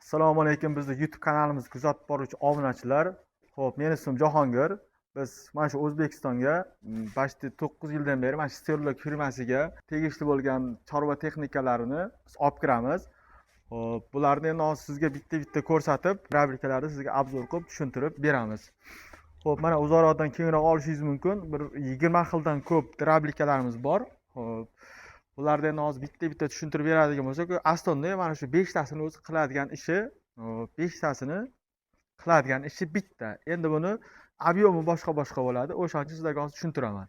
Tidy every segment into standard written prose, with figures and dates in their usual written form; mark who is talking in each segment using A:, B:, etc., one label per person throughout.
A: Assalomu alaykum, bizni YouTube kanalimizni kuzatib boruvchi obunachilar. Xo'p, meni ismim Jahongir. Biz mana shu O'zbekistonga почти 9 yildan beri mana shu Sterlok firmasiga tegishli bo'lgan chorva texnikalarini biz olib kiramiz. Xo'p, bularni endi hozir sizga bitta-bitta ko'rsatib, дробилка larni sizga обзор qilib tushuntirib beramiz. Xo'p, mana uzoqroqdan kengroq olishingiz mumkin. Bir 20 xildan ko'p дробилка larimiz bor. Xo'p, bularni endi hozir bitta-bitta tushuntirib beradigan bo'lsak, основной mana shu beshtasini o'zi qiladigan ishi, hop, beshtasini qiladigan ishi bitta. Endi buni объем i boshqa boshqa bo'ladi. O'shaning uchun sizlarga hozir tushuntiraman.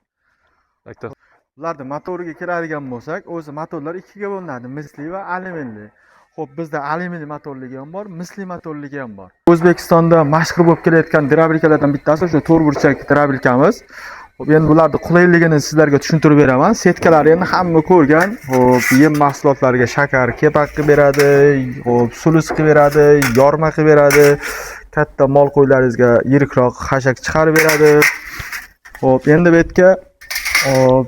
A: Bularni motoriga keladigan bo'lsak, o'zi motorlar ikkiga bo'linadi: misli va alyuminli. Xo'p, bizda alyumin motorligi ham bor, misli motorligi ham bor. O'zbekistonda mashhur bo'lib kelayotgan дробилка lardan bittasi o'sha to'rtburchak дробилка miz. Xo'p, endi bularni qulayligini sizlarga tushuntirib beraman. Setkalari endi hamma ko'rgan. Xo'p, yem mahsulotlariga shakar, kepak qilib beradi, xo'p, sulus qilib beradi, yorma qilib beradi. Katta mol qo'ylaringizga yirikroq xashak chiqarib beradi. Xo'p, endi bu yerga, xo'p,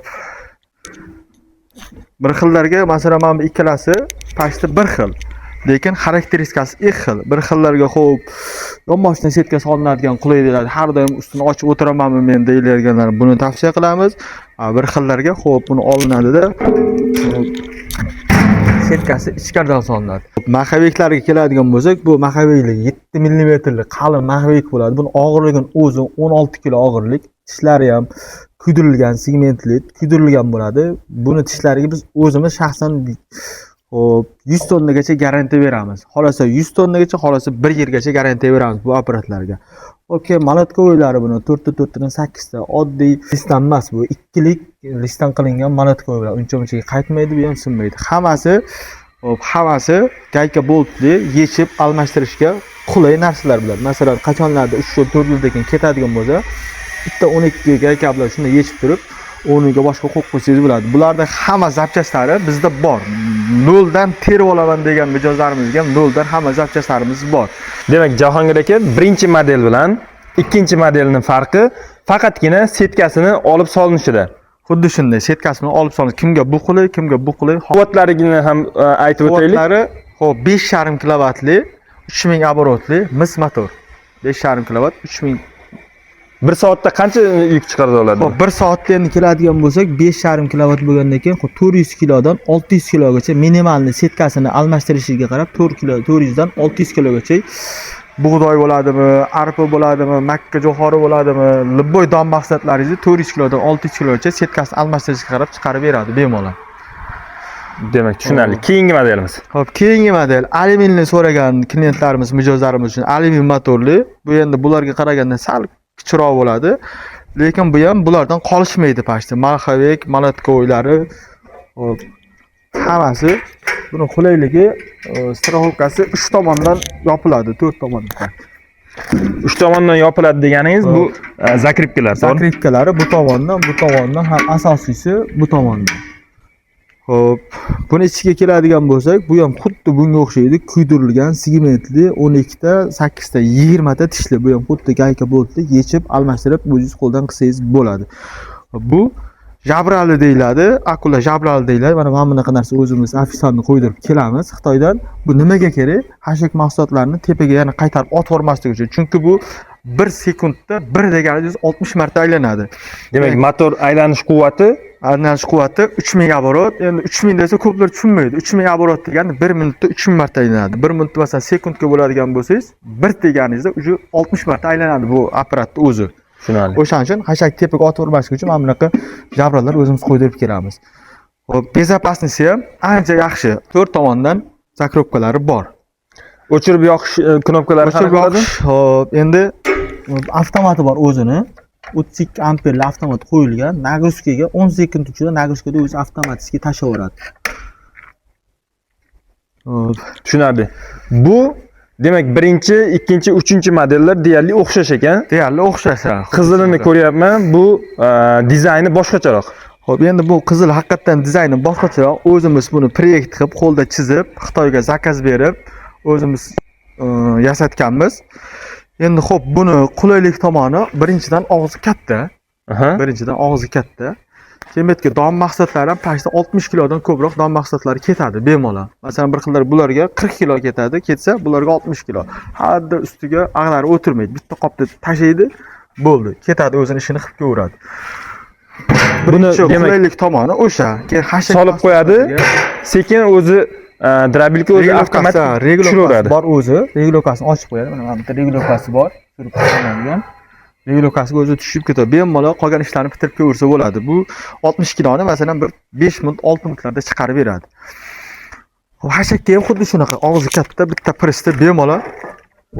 A: bir xillarga, masalan, mana bu ikkalasi почти bir xil. Lekin xarakteristikasi ikki xil. Bir xillarga, xo'p, yonboshidan setka solinadigan qulay deyiladi. Har doim ustini ochib o'tiramanmi men deyilganlar, buni tavsiya qilamiz. Bir xillarga, xo'p, buni olinadida, xo'p, setkasi ichkaridan solinadi. Маховик larga keladigan bo'lsak, bu маховик lik 7 millimetrlik qalin маховик bo'ladi. Buni og'irligini o'zi 16 kilo og'irlik. Tishlari ham kuydirilgan, segmentli kuydirilgan bo'ladi. Buni tishlariga biz o'zimiz shaxsan, xo'p, 100 tonnagacha garantiya beramiz. Xohlasa 100 tonnagacha, xohlasa 1 yilgacha garantiya beramiz bu apparatlarga. Okey, молотковой lari buni 4 ta 4 tadan 8 ta. Oddiy listdan emas bu, ikkilik listdan qilingan молотковой lar. Uncha munchaga qaytmaydi, bu ham sinmaydi. Hammasi, xo'p, hammasi gayka boltli, yechib almashtirishga qulay narsalar bular. Masalan, qachonlardir 3 yil, 4 yildan keyin ketadigan bo'lsa, bitta 12 gayka bilan shunday yechib turib, o'rniga boshqa qo'yib qo'ysangiz bo'ladi. Bularning hamma запчасть lari bizda bor. Noldan terib olaman degan mijozlarimizga ham noldan hamma запчасть larimiz bor.
B: Demak, Jahongir aka, birinchi model bilan ikkinchi modelning farqi faqatgina setkasini olib solinishida.
A: Xuddi shunday, setkasini olib solib, kimga bu qulay, kimga bu qulay.
B: Quvvatlarini ham aytib o'taylik.
A: Quvvatlari, xo'p, 5,5 kilovatli, 3000 оборот li mis motor. 5,5 kilovat, 3000.
B: Bir soatda qancha yuk chiqara oladi?
A: Xo'p, 1 soatda endi keladigan bo'lsak, 5,5 kilovat bo'lgandan keyin, xo'p, 400 kilodan 600 kilogacha, минимальный setkasini almashtirishiga qarab 4 kilo, 400 dan 600 kilogacha bug'doy bo'ladimi, arpa bo'ladimi, makka jo'xori bo'ladimi, любой don mahsulotlaringizni 400 kilodan 600 kilogacha setkasini almashtirishga qarab chiqarib beradi bemalol.
B: Demak, tushunarli. Keyingi modelimiz.
A: Xo'p, keyingi model alyuminni so'ragan klientlarimiz, mijozlarimiz uchun alyumin motorli. Bu endi bularga qaraganda sal kichikroq bo'ladi. Lekin bu ham bulardan qolishmaydi почти. Маховик, молотковой lari, xo'p, hammasi buni qulayligi, страховка si 3 tomondan yopiladi, 4 tomondan.
B: Uch tomondan yopiladi deganingiz bu закрепка lar, to'g'rimi?
A: Закрепка lari bu tomondan, bu tomondan ham, asosiysi bu tomondan. Xo'p, buni ichiga keladigan bo'lsak, bu ham xuddi bunga o'xshaydi, kuydirilgan segmentli 12 ta, 8 ta, 20 ta tishli. Bu ham xuddi gayka boltli, yechib, almashtirib o'zingiz qo'ldan qilsangiz bo'ladi. Bu jabrali deyiladi, akula jabrali deyiladi. Mana bunaqa narsa o'zimiz ofitsiantni qo'ydirib kelamiz Xitoydan. Bu nimaga kerak? Xashak mahsulotlarini tepaga yana qaytarib otib yubormaslik uchun. Chunki bu 1 sekundda bir degani 60 marta aylanadi.
B: Demak, motor aylanish quvvati
A: Aylanish quvvati 3000 оборот. Endi 3000 desa, ko'plar tushunmaydi. 3000 оборот degani 1 minutda 3000 marta aylanadi. 1 minutda, masalan, sekundga bo'ladigan bo'lsangiz, 1 deganingizda уже 60 marta aylanadi bu apparatni o'zi.
B: Tushunarli.
A: O'shaning uchun xashak tepaga otib urmaslik uchun mana bunaqa jabralar o'zimiz qo'ydirib kelamiz. Xo'p, безопасности ham ancha yaxshi. To'rt tomondan закрепка lari bor.
B: O'chirib yoqish knopkalari
A: O'chirib
B: qanaqa bo'ladi?
A: yoqish, xo'p, endi avtomati bor o'zini. 32 amperli avtomat qo'yilgan. Нагрузка ga 10 sekund ichida нагрузка da o'zi avtomatik tashlayveradi. Xo'p,
B: Tushunarli. Bu demak birinchi, ikkinchi, uchinchi modellar deyarli o'xshash ekan.
A: Deyarli o'xshash.
B: Qizilini ko'ryapman, bu dizayni boshqacharoq.
A: Xo'p, endi bu qizil haqiqatdan dizayni boshqacharoq. O'zimiz buni proyekt qilib, qo'lda chizib, Xitoyga заказ berib, o'zimiz yasatganmiz. Endi xo'p, buni qulaylik tomoni, birinchidan, og'zi katta. Birinchidan, og'zi katta. Keyin bu yerga don mahsulotlari ham почти 60 kilodan ko'proq don mahsulotlari ketadi bemalol. Masalan, bir xillar bularga 40 kilo ketadi, ketsa bularga 60 kilo. Hadda ustiga ag'darib o'tirmaydi. Bitta qopda tashlaydi, bo'ldi. Ketadi, o'zini ishini qilib kelaveradi.
B: Buni
A: Birinchi
B: demak
A: qulaylik tomoni o'sha. Keyin xashak
B: solib qo'yadi, sekin o'zi дробилка o'zi avtomatik
A: regulovkasi
B: tushaveradi.
A: bor o'zi, regulovkasini ochib qo'yadi. Mana bu yerda regulovkasi bor, surib qo'yiladigan. Regulovkasiga o'zi tushib ketadi. Bemalol qolgan ishlarni bitirib kelaversa bo'ladi. Bu 60 kiloni masalan bir 5 minut, 6 minutlarda chiqarib beradi. Xo'p, xashakka ham xuddi shunaqa, og'zi katta, bitta pressda bemalol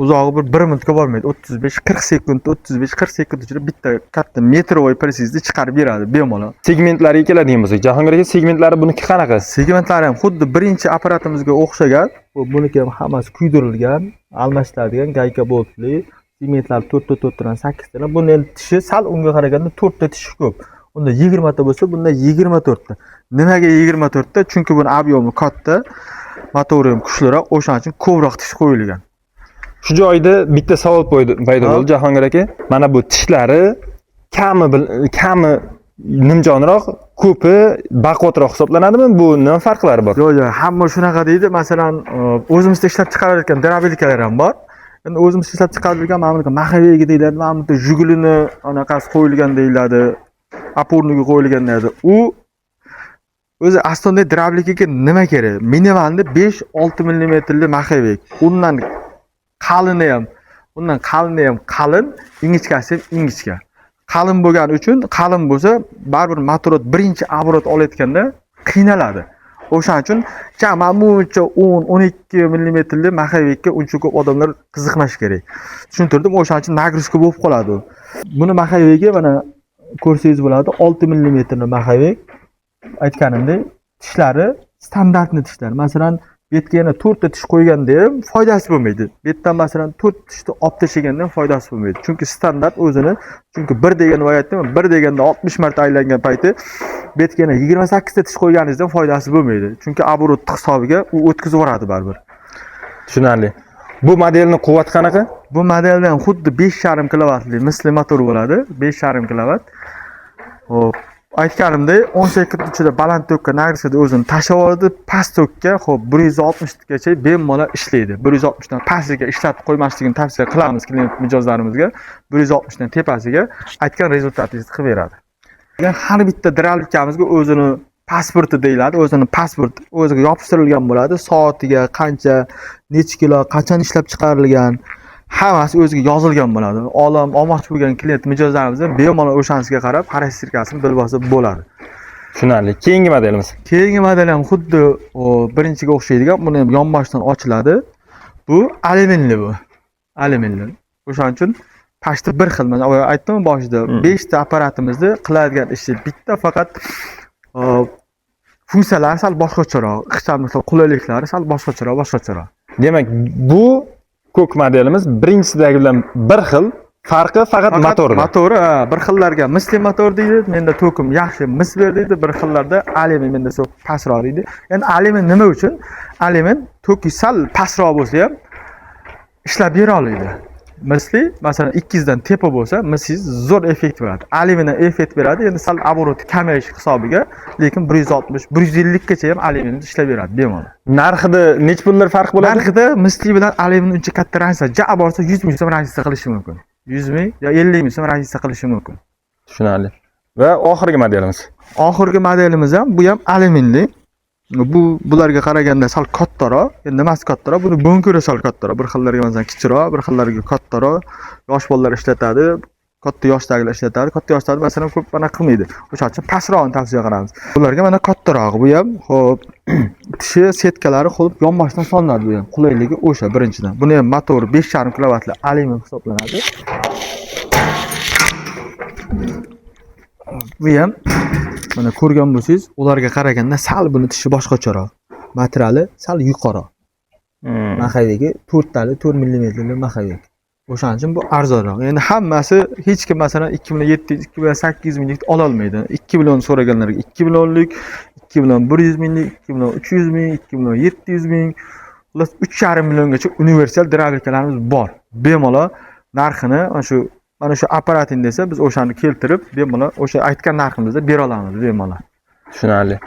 A: uzog'i bir 1 minutga bormaydi. 35-40 sekund, 35-40 sekund ichida bitta katta метровой pressingizni chiqarib beradi bemalol.
B: Segmentlariga keladigan bo'lsak, Jahongir aka, segmentlari buniki qanaqa?
A: Segmentlari ham xuddi birinchi apparatimizga o'xshagan. Buniki ham hammasi kuydirilgan, almashtiriladigan gayka boltli. Segmentlar 4 ta 4 tadan 8 tadan. Buni endi tishi sal unga qaraganda 4 ta tishi ko'p. Unda 20 ta bo'lsa, bunda 24 ta. Nimaga 24 ta? Chunki buni объем i katta, motori ham kuchliroq, o'shaning uchun ko'proq tish qo'yilgan.
B: Shu joyda bitta savol paydo
A: Ha.
B: bo'ldi, Jahongir aka. Mana bu tishlari kami nimjonroq, ko'pi baquvvatroq hisoblanadimi? Bu nima farqlari bor?
A: Yo'q, yo'q, hamma shunaqa deydi. Masalan, o'zimizda ishlab chiqarayotgan дробилка lar ham bor. Endi o'zimiz ishlab chiqarilgan mana bunaqa маховик i deyiladi, mana bu yerda Jigulini anaqasi qo'yilgan deyiladi, опорник i qo'yilgan deyiladi. U o'zi основной дробилка ga nima kerak? Минимальный 5-6 millimetrli маховик. Undan qalini ham qalin, ingichkasi ham ingichka. Qalin bo'lgani uchun, qalin bo'lsa, baribir motor birinchi оборот olayotganda qiynaladi. O'shaning uchun mana buncha 10-12 millimetrli маховик ka uncha ko'p odamlar qiziqmash kerak. Tushuntirdim, o'shaning uchun нагрузка bo'lib qoladi u. Buni маховик i mana ko'rsangiz bo'ladi, 6 millimetrli маховик. Aytganimdek, tishlari standartni tishlar. Masalan, bu yerga yana 4 ta tish qo'yganda ham foydasi bo'lmaydi. Bu yerdan masalan 4 tishni olib tashlaganda ham foydasi bo'lmaydi. Chunki standart o'zini, chunki bir degan aytdim, bir deganda 60 marta aylangan payti bu yerga yana 28 ta tish qo'yganingizdan foydasi bo'lmaydi. Chunki оборот hisobiga u o'tkazib yuboradi baribir.
B: Tushunarli. Bu modelning quvvati qanaqa?
A: Bu modelda ham xuddi 5,5 kilovatli misli motor bo'ladi. 5,5 kilovat. Xo'p, aytganimdek, 10 sekund ichida baland tokka нагрузка da o'zini tashlab oladi, past tokka, xo'p, 160 gacha bemalol ishlaydi. 160 dan pastiga ishlatib qo'ymasligini tavsiya qilamiz klient mijozlarimizga. 160 dan tepasiga aytgan результат ingizni qilib beradi. Har bitta дробилка mizga o'zini pasporti deyiladi, o'zini pasport o'ziga yopishtirilgan bo'ladi. Soatiga qancha, necha kilo, qachon ishlab chiqarilgan, hammasi o'ziga yozilgan bo'ladi. Olam olmoqchi bo'lgan klient mijozlarimiz ham bemalol o'shanisiga qarab xarakteristikasini bilib olsa bo'ladi.
B: Tushunarli. Keyingi modelimiz.
A: Keyingi model ham xuddi birinchiga o'xshaydigan, buni ham yonboshidan ochiladi. Bu alyuminli bu. Alyuminli. O'shaning uchun почти bir xil. Mana aytdim boshida, 5 ta apparatimizni qiladigan ishi bitta, faqat funksiyalari sal boshqacharoq, ixchamlik, qulayliklari sal boshqacharoq.
B: Demak, bu ko'k modelimiz birinchisidagi bilan bir xil, farqi faqat motorda.
A: Motori, ha, bir xillarga misli motor deydi, menda tokim yaxshi mis ber deydi, bir xillarda alyumin menda tok pastroq deydi. Endi alyumin nima uchun? Alyumin toki sal pastroq bo'lsa ham ishlab bera oladi. Misli masalan 200 dan tepa bo'lsa, misingiz zo'r effekt beradi. Alyumindan effekt beradi, endi sal оборот i kamayish hisobiga, lekin 160, 150 gacha ham alyumin ishlab beradi bemalol.
B: Narxida necha pullar farq bo'ladi?
A: Narxida misli bilan alyumin uncha katta разница, ja borsa 100 ming so'm разница qilishi mumkin. 100 ming yo 50 ming so'm разница qilishi mumkin.
B: Tushunarli. Va oxirgi modelimiz.
A: Oxirgi modelimiz ham, bu ham alyuminli. Bu bularga qaraganda sal kattaroq. Endi nimasi kattaroq? Buni bunkeri sal kattaroq. Bir xillarga masalan kichikroq, bir xillarga kattaroq. Yosh bolalar ishlatadi, katta yoshdagilar ishlatadi. Katta yoshdagilar masalan ko'p anaqa qilmaydi. O'shaning uchun pastrog'ini tavsiya qilamiz. Bularga mana kattarog'i bu ham, xo'p, tishi setkalari xuddi yonboshidan solinadi bu ham. Qulayligi o'sha birinchidan. Buni ham motori 5,5 kilovatli alyumin hisoblanadi. Bu ham mana ko'rgan bo'lsangiz, ularga qaraganda sal buni tishi boshqacharoq. Materiali sal yuqoriroq. Маховик i 4 tali 4 millimetrli маховик. O'shaning uchun bu arzonroq. Endi hammasi hech kim masalan 2 million 700, 2 million 800 minglik ololmaydi. 2 million so'raganlarga 2 millionlik, 2 million 100 minglik, 2 million 300 ming, 2 million 700 ming, xullas 3,5 milliongacha universal дробилка larimiz bor. Bemalol narxini mana shu Mana shu apparating desa, biz o'shani keltirib, bemalol o'sha aytgan narximizda bera olamiz bemalol.
B: Tushunarli.